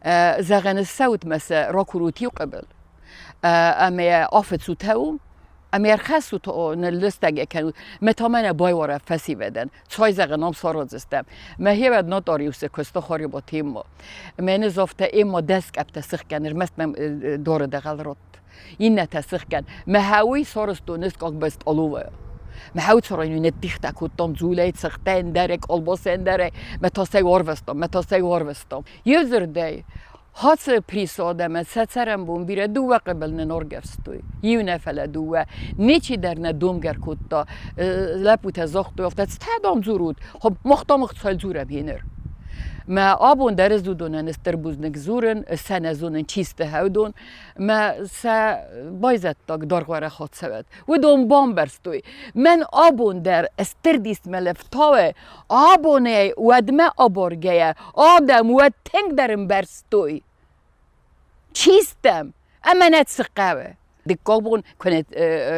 Зӕгъӕн, ссӕут мӕ сӕ ракурут иу къӕбӕл ӕмӕ афыцут у, ӕмӕ ӕрхӕссут ныллыстӕг кӕнут, мӕ та мӕнӕ байуара фӕсивӕдӕн, цай зӕгъӕн ам сарадзыстӕм. Мӕ хевӕд нотариусы куысты хариба темма. Мӕнӕ зафтӕ эмма дӕскъӕптӕ сыхгӕн, ӕрмӕст мӕм доры дӕгъӕл радт. Иннӕтӕ сыхгӕн. Мӕ хӕуй сарӕзтон ӕскъаг стъоловая. Мӕ хӕу цӕрайни ныддихтӕ кодтам дзулӕй, цыхтӕй, ӕндӕрӕй, колбасӕ ӕндӕрӕй. Мӕ та сӕ арвыстам, мӕ та сӕ арвыстам. Еу дзурдӕй. Хацы Присы адӕмӕн сӕ цӕрӕнбон бирӕ дыууӕ хъыбыл нын ӕргӕвстой. Иу нӕ, фӕлӕ дыууӕ. Ничи дӕр нӕ домгӕ ркодта. Лӕппутӕ загътой, афтӕ цытӕ дам дзурут, мах дам ӕхцайыл дзурӕм гъеныр. Мӕ абон дӕр ӕз уыдонӕн стыр бузныг дзурын, сӕ нӕ зонын, чи сты хӕудон. Мӕ сӕ байзӕддаг даргъуӕрӕх ацӕуӕд. Уыдон бамбӕрстой, мӕн абон дӕр стыр дисмӕ лӕфтауы, абонӕй уӕдмӕ абаргӕйӕ адӕм уӕд тынгдӕр ӕмбӕрстой, чи стӕм ӕмӕ нӕ цы хъӕуы. Дыккаг бон куы нӕ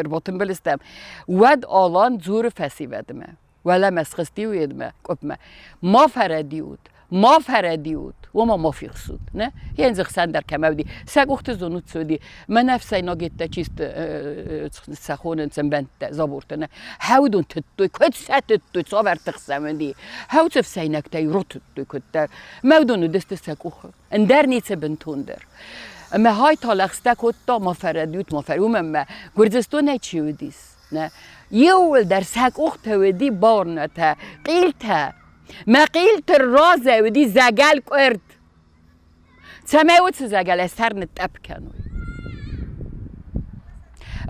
ӕрбатымбыл стӕм, уӕд Алан дзуры фӕсивӕдмӕ. Уӕлӕмӕ схызти уедмӕ, къуыпмӕ. Ма фӕрӕдиут, ма фӕрӕдиут, уома ма фехсут, нӕ? Йе хсӕн дӕр кӕмӕ уыди, сӕ къухты зонут цы уыди. Мӕнӕ ӕфсӕйнагеттӕ чисты сӕ хонынц ӕмбӕндтӕ, забортӕ, нӕ? Хӕудон тыдтой, куыд сӕ тыдтой, цавӕр тых сӕм уыди. Хӕуц ӕфсӕйнӕгтӕй ротыдтой куыддӕр. Мӕ уыдон уыдысты сӕ къухы. Ӕндӕр ницы бынтондӕр. Ӕмӕ хай та лӕгъстӕ кодта, ма фӕрӕдиут, ма фӕр, уымӕн мӕ Гуырдзыстонӕй чи уыдис, нӕ, иууылдӕр сӕ къухтӕ уыди баурнатӕ, хъилтӕ. Мӕ хъилты разӕй уыди зӕгӕл къуырд. Цӕмӕй уыцы зӕгӕлӕй сӕр нытътъӕпп кӕной.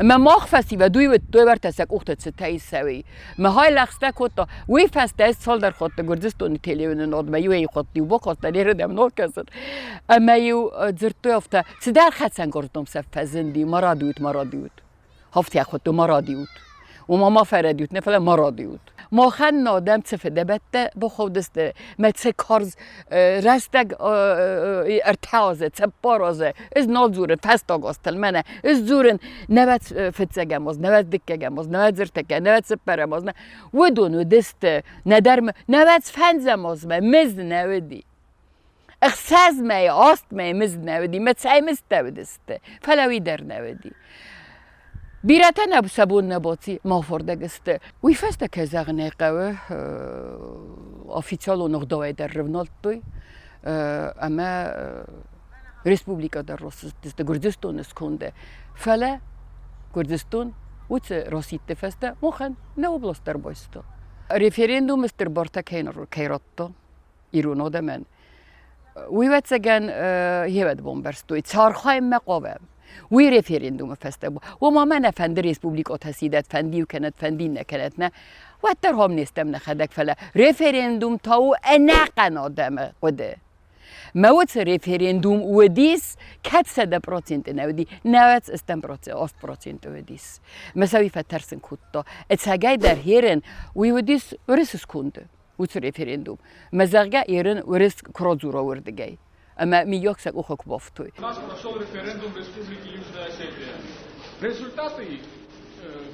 Ӕмӕ мах фӕсивӕд уый уыдтой, уӕртӕ сӕ къухты цытӕ исӕуй. Мӕ хай лӕгъстӕ кодта. Уый фӕстӕ ӕз цалдӕр хатты Гуырдзыстоны телеуынынадмӕ иуӕй хатт-иу бакастӕн, ерыдӕм нал кӕсын. Ӕмӕ-иу дзырдтой афтӕ, цыдӕр хӕцӕнгарз дам сӕ фӕзынди, ма радиут, ма радиут. Афтӕ хуыдтой, ма радиут. Ома ма фӕрӕдиут, нӕ фӕлӕ ма радиут. Махӕн нӕ адӕм цы фыдӕбӕттӕ бахаудысты, мӕ цы карз рӕстӕг ӕртӕ азы, цыппар азы, ӕз нал дзурын фӕстаг азтыл мӕнӕ, ӕз дзурын нӕвӕдз фыццӕгӕм аз, нӕвӕдз дыккӕгӕм аз, нӕвӕдз ӕртыккӕгӕм, нӕвӕдз цыппӕрӕм аз, уыдон уыдысты нӕдӕр нӕвӕдз фӕндзӕм азмӕ мызд нӕ уыди. Ӕхсӕз мӕйы, аст мӕйы мызд нӕ уыди, мӕ цӕй мыздтӕ уыдысты, фӕлӕ уый дӕр нӕ уыди. Бирӕтӕ нӕ сӕ бон нӕ баци, ма афардӕг сты. Уый фӕстӕ, кӕй зӕгъын ӕй хъӕуы, официалон ӕгъдауӕй дӕр рывнӕлдтой ӕмӕ республикӕ дӕр рацыдысты Гуырдзыстоны сконды. Фӕлӕ Гуырдзыстон уыцы расидты фӕстӕ махӕн нӕ област дӕр байста. Референдумы стыр бартӕ кӕй радта ирон адӕмӕн, уый ӕвӕццӕгӕн йе бамбӕрстой, цы архайынмӕ хъавӕм, уый референдумы фӕстӕ. Ома мӕ нӕ фӕнды республикӕтӕ сидӕт, фӕнды иу кӕнӕт, фӕнды иннӕ кӕнӕт, нӕ. Уӕддӕр хом не стӕм нӕхӕдӕг, фӕлӕ референдум та у ӕнӕхъӕн адӕмы хъуыды. Мӕ уыцы референдум уыдис, кӕд 100% нӕ уыди, нӕуӕдз стӕм процент, 8% уыдис. Мӕ сӕ уый фӕтӕрсын кодта. Ӕцӕгӕйдӕр херен уый уыдис уырысы сконды. Уыцы референдум. Мӕ зӕгъгӕ, ерын уырыс куы радзура уырдыгӕй. Ӕмӕ миййаг сӕ къухы куы бафтой. У нас прошел референдум в Республике Южная Осетия. Результаты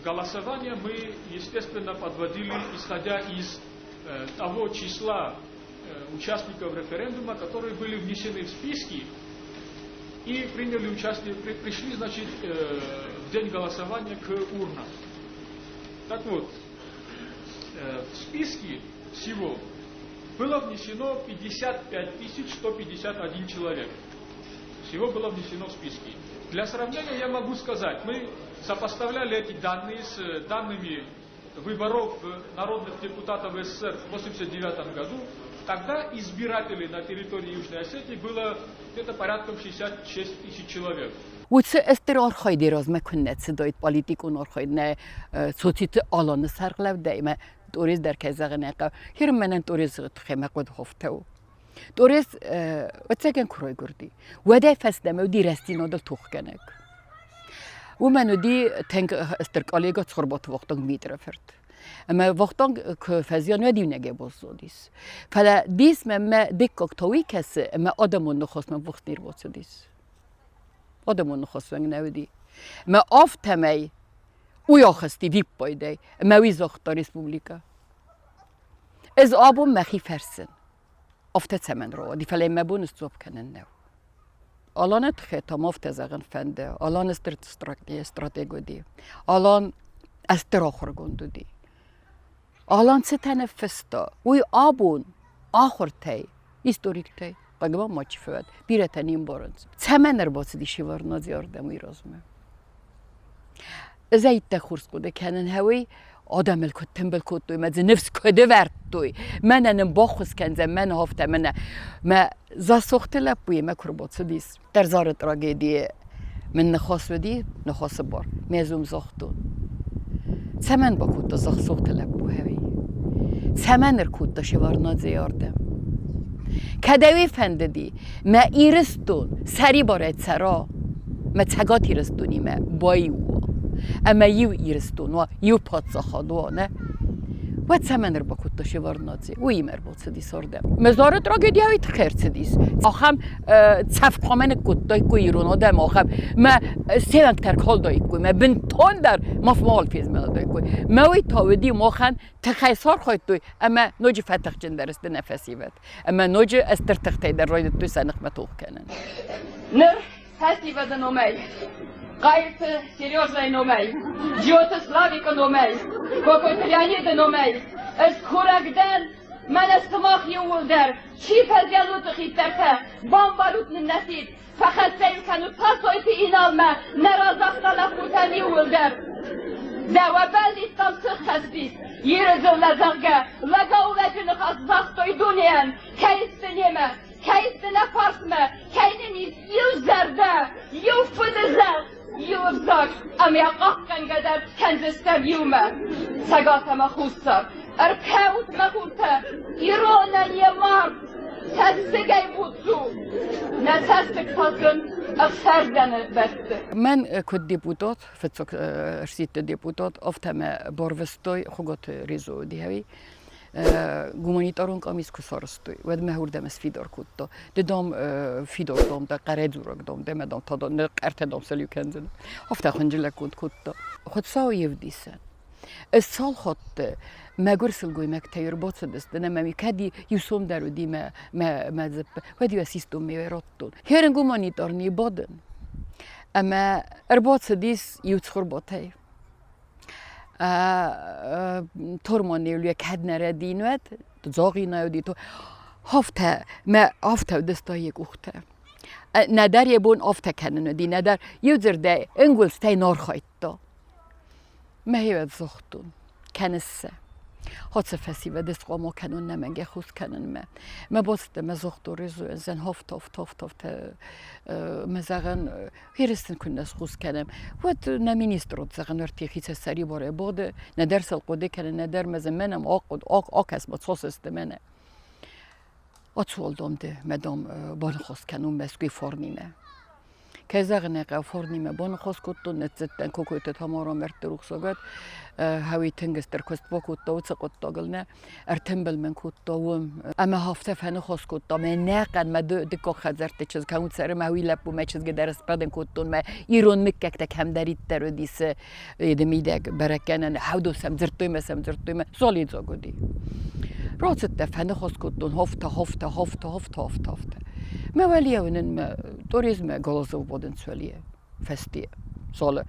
голосования мы, естественно, подводили, исходя из того числа участников референдума, которые были внесены в списки и приняли участие, пришли, значит, в день голосования к урнам. Так вот, в списки всего было внесено 55 151 человек. Всего было внесено в списки. Для сравнения я могу сказать, мы сопоставляли эти данные с данными выборов народных депутатов СССР в 1989 году. Тогда избирателей на территории Южной Осетии было где-то порядком 66 тысяч человек. Уыцы стыр архайды размӕ куыннӕ цыдаид политикон архайд нӕ Цоциты Аланы сӕргълӕудӕй ӕмӕ Тъорез дӕр кӕй зӕгъын ӕй хъӕуы, хир мӕнӕн Тъорезы тыххӕй мӕ хъуыды хофтӕ у. Тъорез ӕцӕгӕн куы райгуырди, уӕдӕй фӕстӕмӕ уыди рӕстдзинадыл тохгӕнӕг. Уымӕн уыди тынг стыр коллега Цхуырбаты Вахтанг Дмитры фырт. Ӕмӕ Вахтанг куы фӕзиан, уӕд иунӕгӕй баззадис. Фӕлӕ дис мӕнмӕ дыккаг та уый кӕсы, ӕмӕ адӕмон ныхасмӕ вахт не рбацыдис. Адӕмон ныхасвӕнг нӕ уыди. Мӕ афтӕмӕй уый ахызти виппайдӕй, ӕмӕ уый загъта республикӕ. Ӕз абон мӕхи фӕрсын, афтӕ цӕмӕн рауади, фӕлӕ мӕ бон сдзуапп кӕнын нӕу. Аланы тыххӕй та ма афтӕ зӕгъын фӕнды. Алан стыр стратег уыди. Алан стыр ахуыргонд уыди. Алан цытӕ ныффыста, уый абон ахуыртӕй, историктӕй хъӕгмӕ мачи фӕуӕд, бирӕтӕ не мбарынц. Цӕмӕн ӕрбацыди Шеварднадзе ардӕм уый размӕ? Ӕз ӕй иттӕг хорз хъуыды кӕнын, хӕуый. Адӕмыл куыд тымбыл кодтой, мӕ дзы ныфс куыд ӕвӕрдтой, мӕнӕ нын баххуыс кӕндзӕн, мӕнӕ афтӕ, мӕнӕ. Мӕ Засохты лӕппуимӕ куы рбацыдис, Тӕрзары трагедийы мын ныхас уыди, ныхасы бар, ме зум загътон. Цӕмӕн бакодта Засохты лӕппу хӕви? Цӕмӕн ӕркодта Шеварднадзейы ардӕм? Кӕд ӕй фӕндыди, мӕ Ирыстон сӕрибарӕй цӕра, мӕ Цӕгат Ирыстонимӕ баиу уа, ӕмӕ иу Ирыстон уа, иу паддзахад уа, нӕ? Уӕд цӕмӕн ӕрбакодта Шеварднадзе? Уыимӕ ӕрбацыдис ардӕм. Мӕ зары трагедийӕ тыххӕй ӕрцыдис. Ахӕм цӕф хъуамӕ ныккодтаиккой ирон адӕм, ахӕм мӕ сеуӕнгтӕ ӕркалдаиккой, мӕ бынтондӕр ма мал фезмӕлыдаиккой. Мӕ уый та уыди махӕн тыхӕй сархайдтой ӕмӕ ноджы фӕтыхджындӕр сты нӕ фӕсивӕд. Ӕмӕ ноджы стыр тыхтӕй дӕр райдыдтой сӕ ныхмӕ тох кӕнын. Ныр фӕсивӕды номӕй, Хъайырты Сережӕйы номӕй, Джиоты Славикы номӕй, Кокойты Леониды номӕй ӕз курӕг дӕн, мӕнӕ сымах иууылдӕр, чи фӕзӕлуты хистӕртӕ, бамбарут нын нӕ сидт, фӕхӕццӕ-иу кӕнут Тасойты Иналмӕ, нӕ разагъта лӕппутӕн иууылдӕр. Дӕуӕ бӕллицтӕм сыххӕст ис, Иры дзыллӕ, зӕгъгӕ, лӕгау-лӕджы ныхас загътой дунейӕн, кӕй сты немӕ, кӕй сты нӕ фарсмӕ, кӕй нын ис иу зӕрдӕ, иу фыды зӕхх, иу ӕвзаг, ӕмӕ йӕ хъахъхъӕнгӕ дӕр кӕндзыстӕм иумӕ. Цӕгат ӕмӕ Хуссар, ӕркӕут мӕ хуртӕ, иронӕн йӕ мард цӕссыгӕй будзу, нӕ цӕссыг фӕзын ӕхсӕрдзӕны бӕсты. Мӕн куыд депутат, фыццаг ӕрсидты депутат, афтӕ мӕ барвыстой Хуыгаты Резо уыди гуманитарон къамис куы сарӕзтой, уӕд мӕ уырдӕм сфидар кодта. Ды, дам, фидар дам дӕ, хъӕрӕй дзурӕг дам дӕ, мӕ дам, та къӕртӕ дам сӕлиу кӕндзӕн. Афтӕ хынджылӕггонд кодта. Хуыцау йе вдисӕн. Ӕз цал хатты мӕгуыр сылгоймӕгтӕ ӕрбацыдысты, ӕмӕ мӕм кӕд иу сом дӕр уыди мӕ, мӕ, мӕ дзыппы, уӕд-иу ӕз систон ме радтон. Херын гуманитарный бадын. Ӕмӕ ӕрбацыдис иу цхуырботӕй. Тормонеуле кӕд нӕ рӕдинуӕд, дзогъинӕ уыди, то афтӕ мӕ афтӕ уыдысты йӕ къухтӕ. Нӕдӕр йӕ бон афтӕ кӕнын уыди, нӕдӕр иу дзырдӕй ӕнгуылдзтӕй нархайдта. Мӕхи загътон, кӕныс сӕ. Хоцы фӕсивӕд ысхъомыл кӕнун нӕмӕнгӕ хус кӕнынмӕ. Мӕ боцтӕ мӕ загътон резуӕнзӕн хофт, хофт, хофт, хофт мӕ зӕгъӕн Хирыстын куыннӕ схус кӕнӕм, уӕд нӕ министр зӕгъын ӕртихицӕ сӕрибарӕй бады, нӕдӕр сыл хъуыды кӕны, нӕдӕр мӕ мӕнӕм акӕс-ма цос сты мӕнӕ. Ацуал дам ды, мӕ дам баныхас кӕнон Мӕскуыйы фарнимӕ. Кӕй зӕгъын ӕй хъӕуы, фарнимӕ баныхас кодтон, ныццыдтӕн Кокойты Тамара мӕрдты рухсагад, хӕуи тынг стыр куыст бакодта уыцы хъуыддагыл нӕ. Ӕртымбыл мын кодта уым. Ӕмӕ афтӕ фӕныхас кодта, мӕ нӕхъӕн мӕ дыккаг хӕдзӕртты чызг кӕм цӕры, мӕ уый лӕппу мӕ чызгы дӕр сбадын кодтон, мӕ ирон мыггӕгтӕ кӕмдӕриддӕр уыдис еды мидӕг бӕрӕггӕнӕн хӕвдо сӕм дзырдтой мӕ сӕм дзырдтой мӕ золидзог уыди. Рацыдтӕ, фӕныхас кодтон хофтӕ, хофтӕ, хофтӕ, хофтӕ, хофтӕ, хофтӕ. Мӕ уӕлийӕ уынын мӕ туризмӕ Голозов бодын цуӕлийӕ фӕсте залы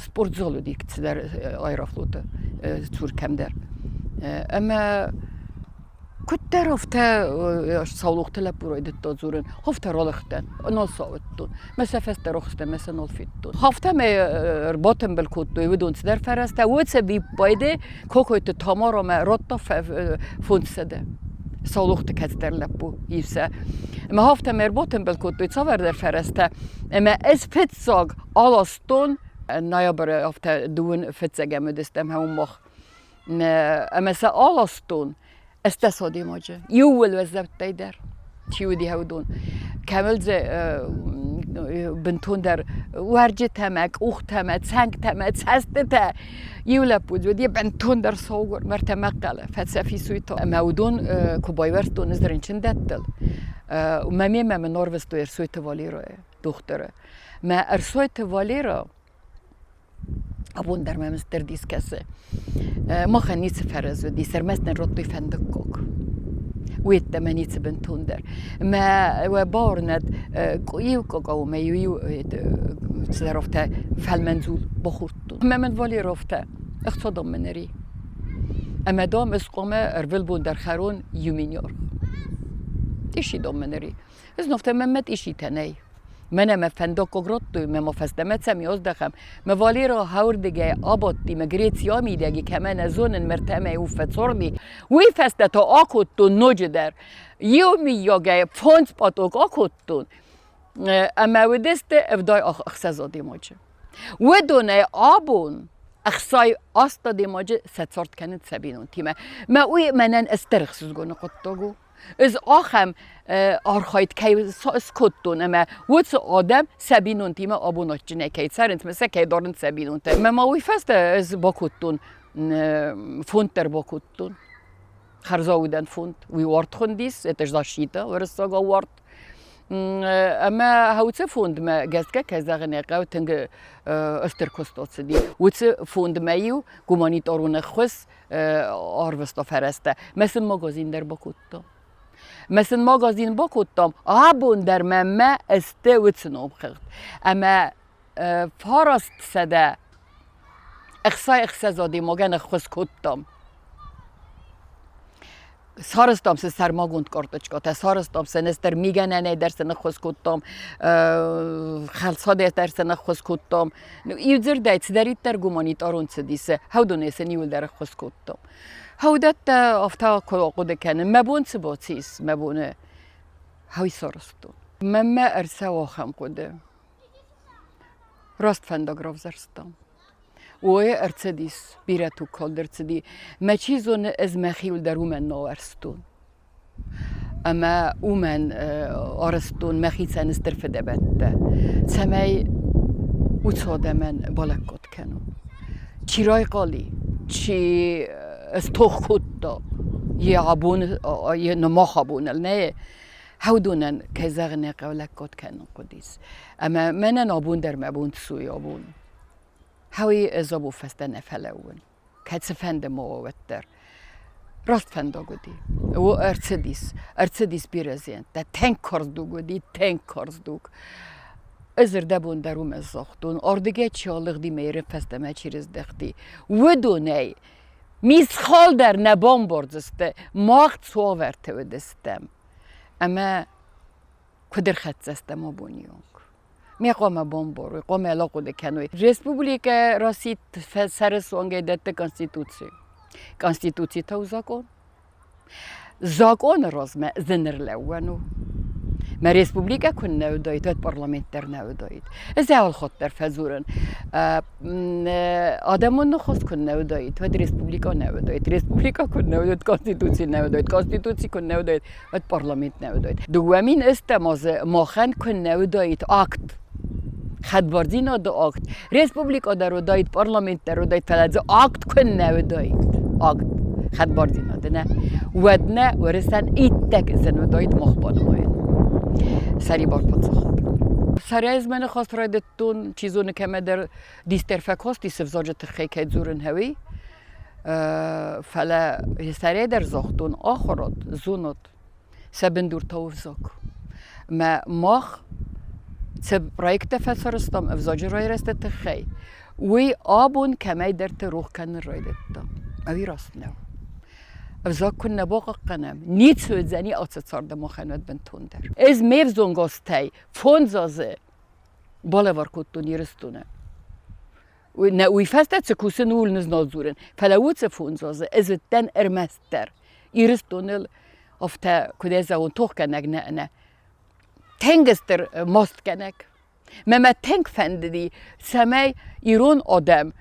спортзал уыди цыдӕр аэрофлоты цур кӕмдӕр. Ӕмӕ куыддӕр афтӕ саулохты лӕппу райдыдта дзурын, афтӕ ралыгътӕн, нал сауыдтон. Мӕ сӕ фӕстӕ рохстӕн, мӕ сӕ нал федтон. Афтӕ мӕ ӕрбатымбыл кодтой, уыдон цыдӕр фӕрӕзтӕ, уӕд сӕ виппайды Кокойты Тамарамӕ радта 500. Саулохты кӕцыдӕр лӕппу исӕ. Ӕмӕ афтӕ мӕ ӕрбатымбыл кодтой цавӕрдӕр фӕрӕзтӕ. Ӕмӕ ӕз фыццаг аластон ноябры афтӕ дыууын фыццӕгӕм уыдыстӕм уым мах. Ӕмӕ сӕ аластон ӕстдӕс адӕймаджы, иууыл уӕззӕуттӕй дӕр чи уыди, уыдон. Кӕмыл дзы бынтондӕр уӕрджытӕ мӕ къухтӕ мӕ цӕнгтӕ мӕ цӕстытӕ. Иу лӕппу дзы уыди бынтондӕр саугуыр, мӕртӕ мӕхъхъӕлы фӕцӕф ис уый та. Ӕмӕ уыдон куы байуӕрстон ӕз рынчындӕттыл, мӕ мемӕ мын арвыстой Ӕрсойты Валеройы дохтыры. Мӕ Ӕрсойты Валера абон дӕр мӕм стыр дис кӕсы. Махӕн ницы фӕрӕз уыдис, ӕрмӕст нын радтой фӕндаггаг. Уеддӕмӕ ницы бынтондӕр. Мӕ уӕ бауырнӕд, иу къокъа мӕ иу цыдӕр афтӕ фӕлмӕн дзул бахордтон. Мӕ мын Валера афтӕ, ӕхца дам мын ӕри. Ӕмӕ дам ӕз хъуамӕ ӕрвылбон дӕр хӕрон иу мин аргъ. Исчи дам мын ӕри. Ӕз афтӕ мӕм мӕт исчитӕ нӕй. Мӕнӕ мӕ фӕндаггаг радтой, мӕ ма фӕстӕмӕ цӕми аздӕхӕм. Мӕ Валера хӕуырдыгӕй абадти, мӕ Греция мидӕги кӕмӕ нӕ зонын, ме ртӕмӕй у фӕцарди. Уый фӕстӕ та акодтон ноджыдӕр. Иу миййагӕй фондз пъаток акодтон, ӕмӕ уыдысты 76 адӕймаджы. Уыдонӕй абон 68 адӕймаджы сӕ цард кӕнынц сӕ бинонтимӕ. Мӕ уый мӕнӕн стыр ӕхсызгоны хъуыддаг у. Ӕз ахӕм архайд кӕй скодтон ӕмӕ уыцы адӕм сӕ бинонтимӕ абон адджынӕй кӕй цӕрынц, мӕ сӕ кӕй дарынц сӕ бинонтӕ. Мӕ ма уый фӕстӕ ӕз бакодтон, фонд дӕр бакодтон. Хӕрзаудӕн фонд. Уый уарт хуындис, это защита уырыссагау уарт. Ӕмӕ уыцы фондмӕ гӕсгӕ, кӕй зӕгъын ӕй хъӕуы, тынг стыр куыст ацыди. Уыцы фондмӕ-иу гуманитарон ӕххуыс арвыста фӕрӕзтӕ. Мӕ сын магазин дӕр бакодтам. Мӕ сын магазин бакодтам, абон дӕр мӕнмӕ сты уыцы номхыгъд. Ӕмӕ 966 адӕймагӕн ӕххуыс кодтам. Сарӕзтам сӕ сӕрмагонд карточкӕтӕ, сарӕзтам сӕ нестӕр мигӕнӕнӕй дӕр сын ӕххуыс кодтам, хӕлцадӕй дӕр сын ӕххуыс кодтам. Иу дзырдӕй, цыдӕриддӕр гуманитарон цыдис, хӕудонӕй сын иуылдӕр ӕххуыс кодтам. Хӕудӕттӕ афтӕ куы хъуыды кӕнын, мӕ бон цы бацис, мӕ боны хӕй сарӕзтон. Мӕнмӕ ӕрцӕуы ахӕм хъуыды. Раст фӕндаг равзӕрстам. Уой ӕрцыдис, бирӕ тугкалд ӕрцыди. Мӕ чи зоны, ӕз мӕхиуыл дӕр уымӕн науӕрстон. Ӕмӕ уымӕн арӕзтон мӕхицӕн стыр фыдӕбӕттӕ, цӕмӕй уыцы адӕмӕн балӕггад кӕнон. Чи райхъал и, чи стох кодта йӕ абоны, йӕ мах абоныл, нӕ Хӕудонӕн, кӕй зӕгъын ӕй хъӕуы, лӕггад кӕнын хъуыдис. Ӕмӕ мӕнӕн абон дӕр мӕ бон цы у абон. Хӕуи ӕз абон фӕстӕ нӕ фӕлӕууын. Кӕцыфӕнды ма уа, уӕддӕр. Раст фӕндаг уыди. О, ӕрцыдис. Ӕрцыдис бирӕ зиӕнттӕ. Тынг карз дуг уыди, тынг карз дуг. Ӕз ӕрдӕбон дӕр уымӕ загътон, ардыгӕй чи алыгъди мӕ Иры фӕстӕмӕ чи рыздӕхти, уыдонӕй мисхал дӕр нӕ бамбардзысты, мах цавӕрты уыдыстӕм. Ӕмӕ куыд ӕрхӕццӕ стӕм абоны онг? Ме хъуамӕ бамбарой, хъуамӕ ахъуыды кӕной. Республикӕ расидт сӕрысуангӕй дӕтты Конституци. Конституци та у закъон. Закъоны размӕ зын ӕрлӕууӕн у. Мӕ республикӕ куыннӕ уыдаид, уӕд парламент дӕр нӕ уыдаид. Ӕз алхатт дӕр фӕдзурын, адӕмон ныхас куыннӕ уыдаид, уӕд республикӕ нӕ уыдаид. Республикӕ куыннӕ уыдаид, конституци нӕ уыдаид. Конституци куыннӕ уыдаид, уӕд парламент нӕ уыдаид. 2008 азы махӕн куыннӕ уыдаид акт, хӕдбардзинады акт, республикӕ дӕр уыдаид, парламент дӕр уыдаид, фӕлӕ дзы акт куыннӕ уыдаид, акт хӕдбардзинады нӕ, уӕд нӕ Уӕрӕсӕн иттӕг зын уыдаид мах банымайын. Сӕрибар паддзахад. Сӕрӕй мӕ ныхас райдыдтон, чи зоны, кӕмӕдӕр дистер фӕкасти цы взаджы тыххӕй кӕй дзурын хъӕуы, фӕлӕ сӕрӕй дӕр загътон, ахуырад, зонад, сӕ бындур та у взаг. Мӕ мах цы проекттӕ фӕцарӕзтам ӕвзаджы райрӕзты тыххӕй, уый абон кӕмӕйдӕрты рох кӕнын райдыдта. Ӕви раст нӕу? Ӕвзаг куыннӕ бахъахъхъӕнӕм, ницы уыдзӕни ацы царды махӕн уӕд бынтондӕр. Ӕз ме взонг азтӕй 5 азы балӕвар кодтон Ирыстоны. Нӕ уый фӕстӕ цы кусын, ууыл нал дзурын, фӕлӕ уыцы 5 азы ӕз уыдтӕн ӕрмӕстдӕр Ирыстоныл афтӕ куыд ӕз зӕгъон, тохгӕнӕг нӕ, нӕ. Тынг стыр мастгӕнӕг. Мӕ мӕ тынг фӕндыди, цӕмӕй ирон адӕм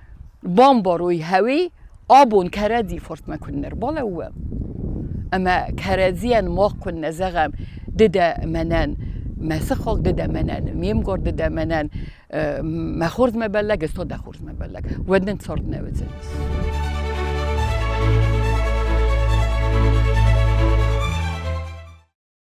бамбарой хӕуи абон кӕрӕдзи фортмӕ куыннӕ рбалӕууӕм ӕмӕ кӕрӕдзийӕн мах куыннӕ зӕгъӕм, ды дӕ мӕнӕн мӕ сыхаг, ды дӕ мӕнӕн ме мгар, ды дӕ мӕнӕн мӕ хорзмӕ бӕллӕг, ӕз та дӕ хорзмӕ бӕллӕг, уӕд нын цард нӕ уыдзӕнис.